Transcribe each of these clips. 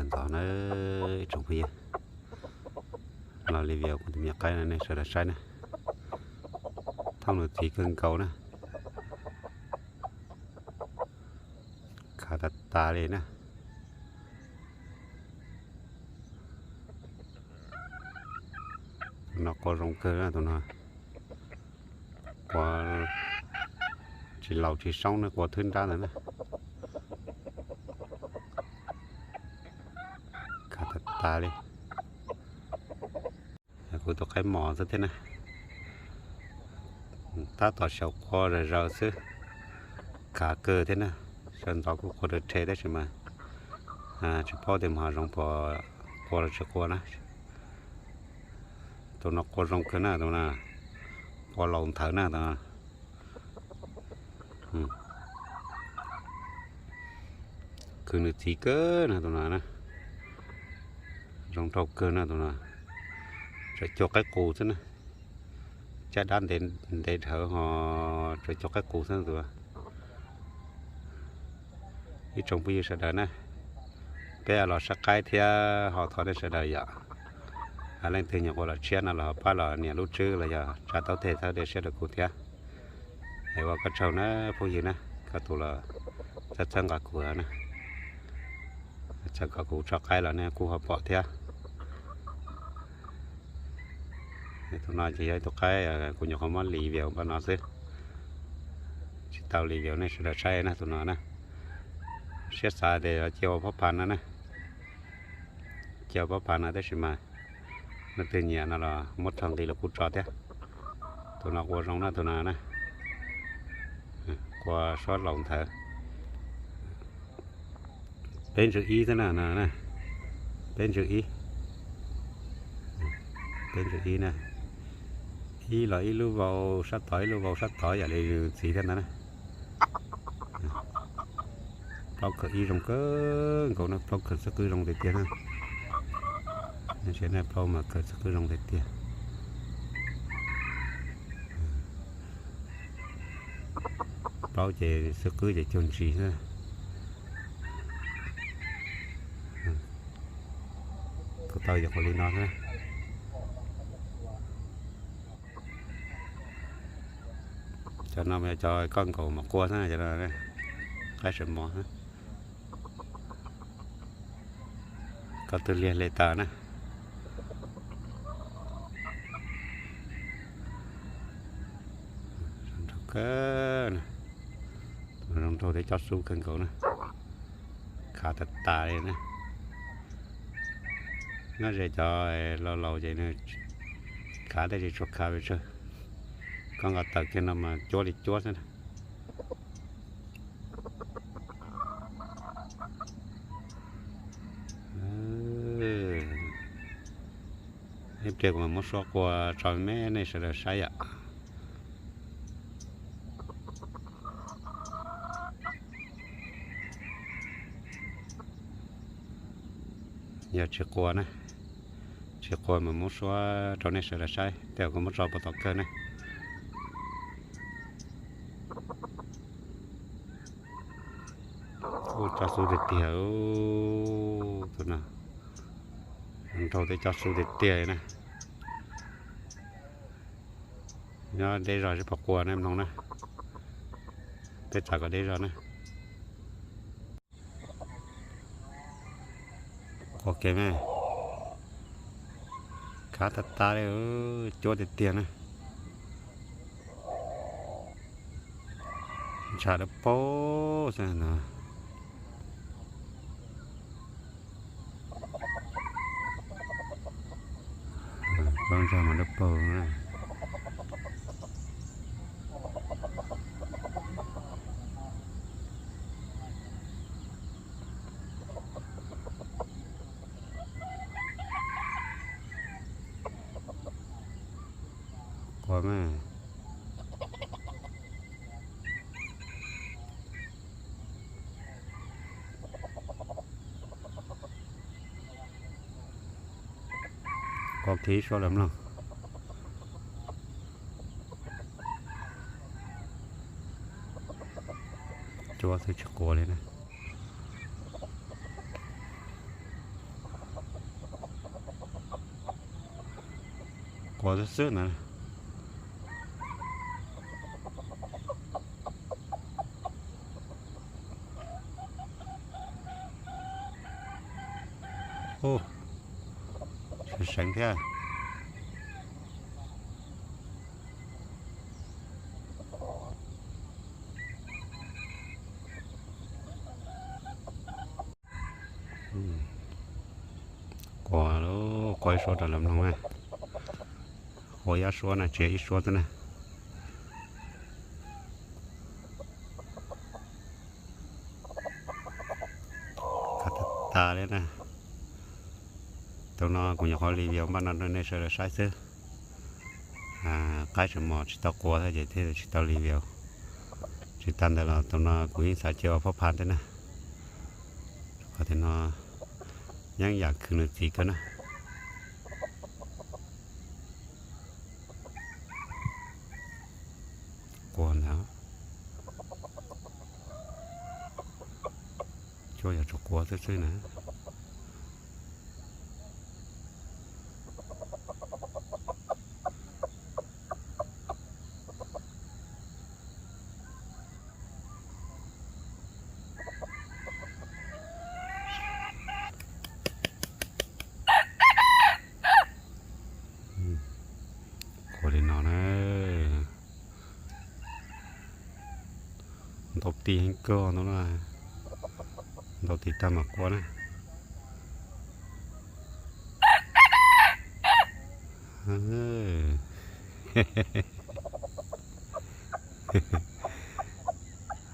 Ntxov na, ib tsoom phooj ywg, los li video kuv tus me nyuam qaib no nej sawv daws saib na, thooj nws txiv kawg nkaus na, khav tas tas li na. Tus no qua zoo kawg na, tus no qua tsis laus tsis soob ne, qua thwb nrab ntawd na. Khav tas tas li. Kuv tus qaib mos xwb thiab na, tab tom xyaum qua zom zaws xwb, khav kawg thiab na. Sawv ntxov kuj qua rhe rhe tab sis mas tsis paub tias mus hav zoov puas qua los tsis qua na. Tus no qua zoo kawg na, tus no qua laus nthawv na, tus no. Khwv nws txiv kawg na tus no na, zoo nraug kawg na tus no, tseem cuag qaib qus xwb na, caj dab ntev dhawv ho tseem cuag qaib qus xwb tus. Ib tsoom phooj ywg sawv daws na, peb los saib qaib thiab ho thov nej sawv daws yom, leej twg nyuam qhuav los tshiab no los ho pab los nias lub tswb los yog tsa taub teg thawb dej siab rau kuv thiab. Es ua koj tsaug na phooj ywg na, koj tus los txhawb txhawb nqa kuv na, txawm kom kuv tso qaib los nej kuj ho pom thiab. Tus no ces yog ib tus qaib kuv nyuam qhuav muab li video npaj no xwb, tsis tau li video nej sawv daws saib na tus no na. Siab xav tias cia ua phob pha no na, cia ua phob pha no tab sis mas leej twg nyiam no los muab rho nqi los kuj tso thiab. Tus no qua zoo na tus no na, qua suab laus nthawv. Peb ntsws ib xwb na no, peb ntsws ib, peb ntsws ib na, ib los ib lub vau sab tod ib lub vau sab tod yam li txiv thiab ntag na. Plaub kawm ib zoo kawg nkaus na, plaub kawm xwb qwb zoo tiag tiag na. Ntsia na, plaub mas kawm xwb qwb zoo tiag tiag. Plaub ces xwb qwb ces cuag ntsis xwb. Tus taw ces qhuav li no xwb. Cov no mas yog cov koj nkaus mos qua xwb, cov no qaib saw mos xwb. Koj twg liag li tas na. Zoo nraug kawg na, zoo nraug thiab cob xub kawg nkaus na, khav tas tas li na. Nyob ze cov laus laus ces nws khav tab sis tsuas khav pes tsawg, koj nqa tawm kiag no mas cuab li cuab xwb na. Ib pliag kuv mam muab suab qua tso me nej sawv daws saib yom. Yog tsis qua na, tsis qua mas muab suab rau nej sawv daws saib tej zaum kuv muab tso puas tom kawg na. Ua cob xub tiag tiag, tus no nraug tej cob xub tiag tiag na. Nyob deb zog seb puas qua na mloog na, peb txav kom deb zog na. Qua kiag me, khav tas tas li, cuab tiag tiag na. Ntshav dawb paug xwb no. Plaub ntsag mas dawb paug na. Qua me, qua kiag ib suab los mloog. Cuab xwb tsis qua li na. Quav xwb xwb ntawd. Ub, seev seev thiab. Quav, quav ib suab rau lawv mloog na. Quav ib suab na, tsis ib suab xwb na. Tag tag li na. Tus no kuv nyuam qhuav li video npaj no rau nej sawv daws saib xwb. Qaib tseem mos tsis tau quav thiab ces thiaj tsis tau li video. Tsis tas ntawd los tus no kuv yeej xav cia ua phob pha thiab na. Qhov tias no yeej yam khwv nws txiv kawg na. Quav ntawd. Cuab yog tsuas quav xwb xwb na. Quav li no na. Ntau tis heev kawg ntau na. Ntau tis tag mam quav na.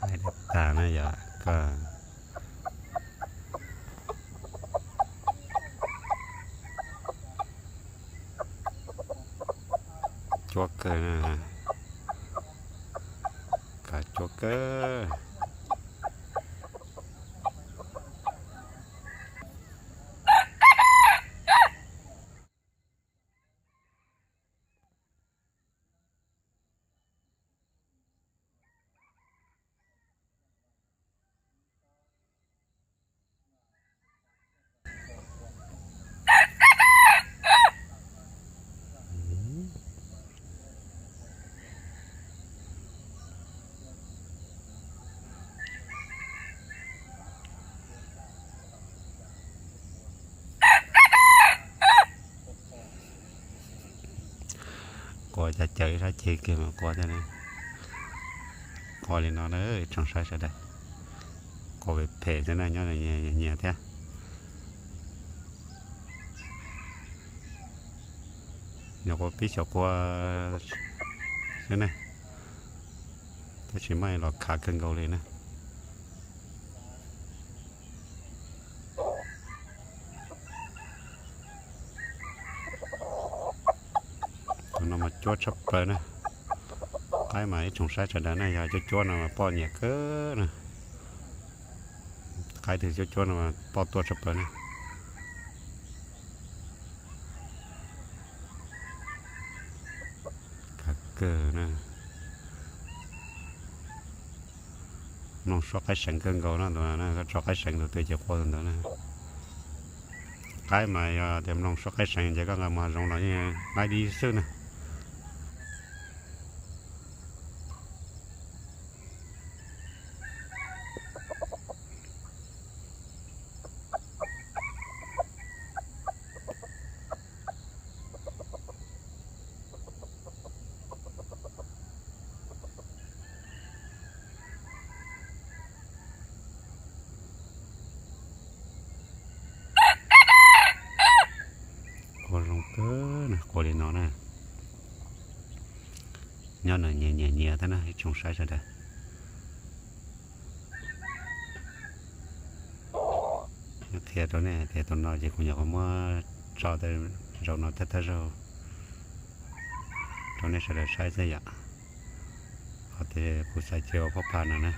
Hais dab tas na yom, koj cuab kawg na, koj cuab kawg. Quav cas caws ib sab ceg kiag mas quav thiab ne. Quav li no na, tsoom saib sawv daws. Quav phem phem xwb na, nyob nyias nyias thiab. Nyuam qhuav pib xyaum quav xwb ne, tab sis mas los khav kawg nkaus li na. Tus no mas cuab tshaj plaws na. Qaib mas ib tsoom saib sawv daws na, yog cuab cuab no mas poj nyiam kawg na. Qaib twg cuab cuab no mas poj tuaj tshaj plaws na. Kawg na. Mloog suab qaib seev kawg nkaus no ntawd na, koj tso qaib seev tus twg ces quav tus ntawd na. Qaib mas yog tias mloog suab qaib seev ces koj nqa mus hav zoov los yeej laib dib xwb na. Quav zoo kawg na, quav li no na. Nyob nws nyias nyias nyias thiab na ib tsoom saib sawv daws. Qhia rau nej tias tus no ces kuv nyuam qhuav muab tso tej zaum no thawj thawj zaug rau nej sawv daws saib xwb yom. Qhov tias kuv xav cia ua phob pha no na.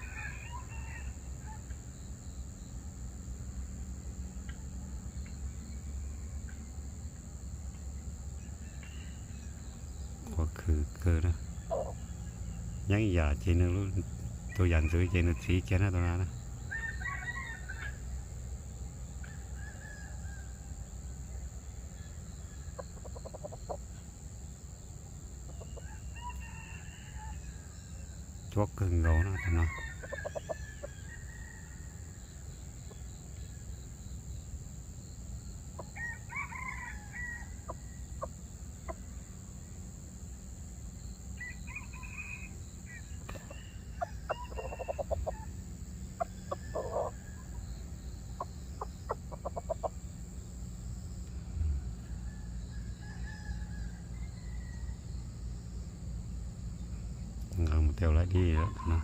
Quav khwv kawg na. Yeeb yam ces nws, tus yam ntxwv ces nws txiv kiag na tus no na. Tuab kawg nkaus na tus no. Nqa mus tej lawm dib no.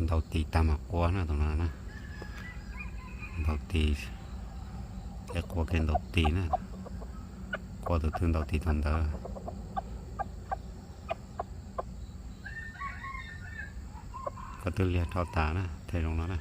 Ntaus tis tag mam qua na tus no na. Ntaus tis, ces qua kev ntaus tis na. Qua tus twg ntaus tis tus ntawd. Koj twb liag rho tas na, thiaj zoo no na.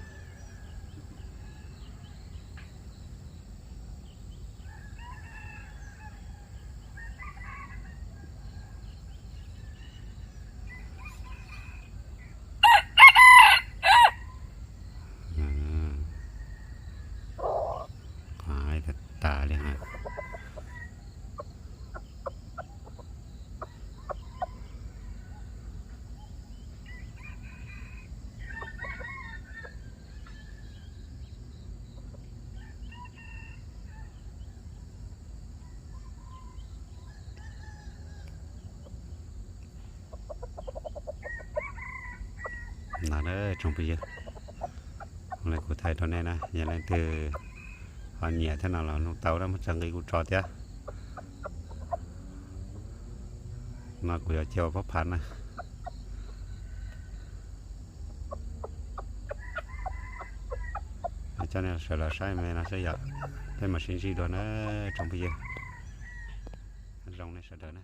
Qhov tas tas li na. No na tsoom phooj ywg, li kuv thaij rau nej na, yog leej twg ho nyiam thiab no los nug tau na, muab tsa nqi kuj tso thiab. No kuv yuav cia ua pab phav na. Coj nej sawv daws saib me no saib yom, peb mam sib ntsib dua na tsoom phooj ywg. Zoo nej sawv daws na.